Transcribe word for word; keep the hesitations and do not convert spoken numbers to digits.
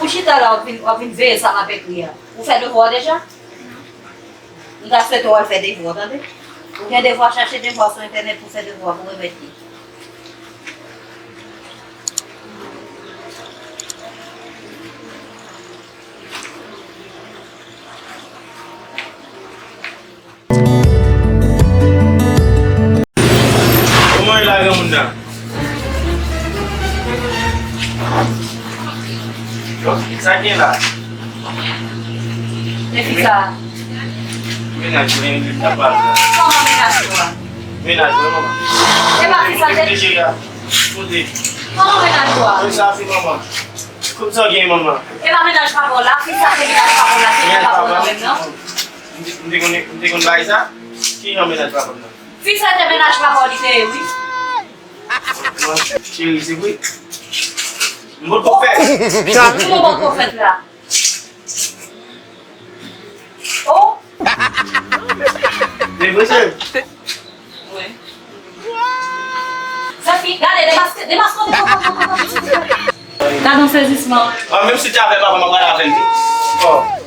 Chita la, w ap vin, w ap vin veye sa m ap ekri a. Ou fè devwa w deja? M ta swete w al fè devwa w, tande? Ou gen devwa, chache devwa sou entènèt pou fè devwa pou remèt li. Kòman e la, granmoun nan? Yo, sa gen la? E fi sa? Menaj mwen, li t ap pale la. Kòman menaj ou a? Menaj mwen, manman. E pa fi sa te... Reflechi la. Kote? Kòman menaj ou a? Kote sa fi, manman? Kote sa gen, manman? E pa menaj papa w la, fi sa se menaj papa w la, se menaj papa w la menm, non? M te, m te konn, m te konn bay sa? Ki jan menaj papa m nan? Fi sa te menaj papa w li te ye, wi. Cheri, se vre. M potko fè. Ki w potko fèt la? Oh! Se vre, cheri. Wi. Sa fi, gade, demaske, demaske, demaske. Gade yon sezisman. Ah, menm si te avè papa m, mwen pral avè l tou. Oh.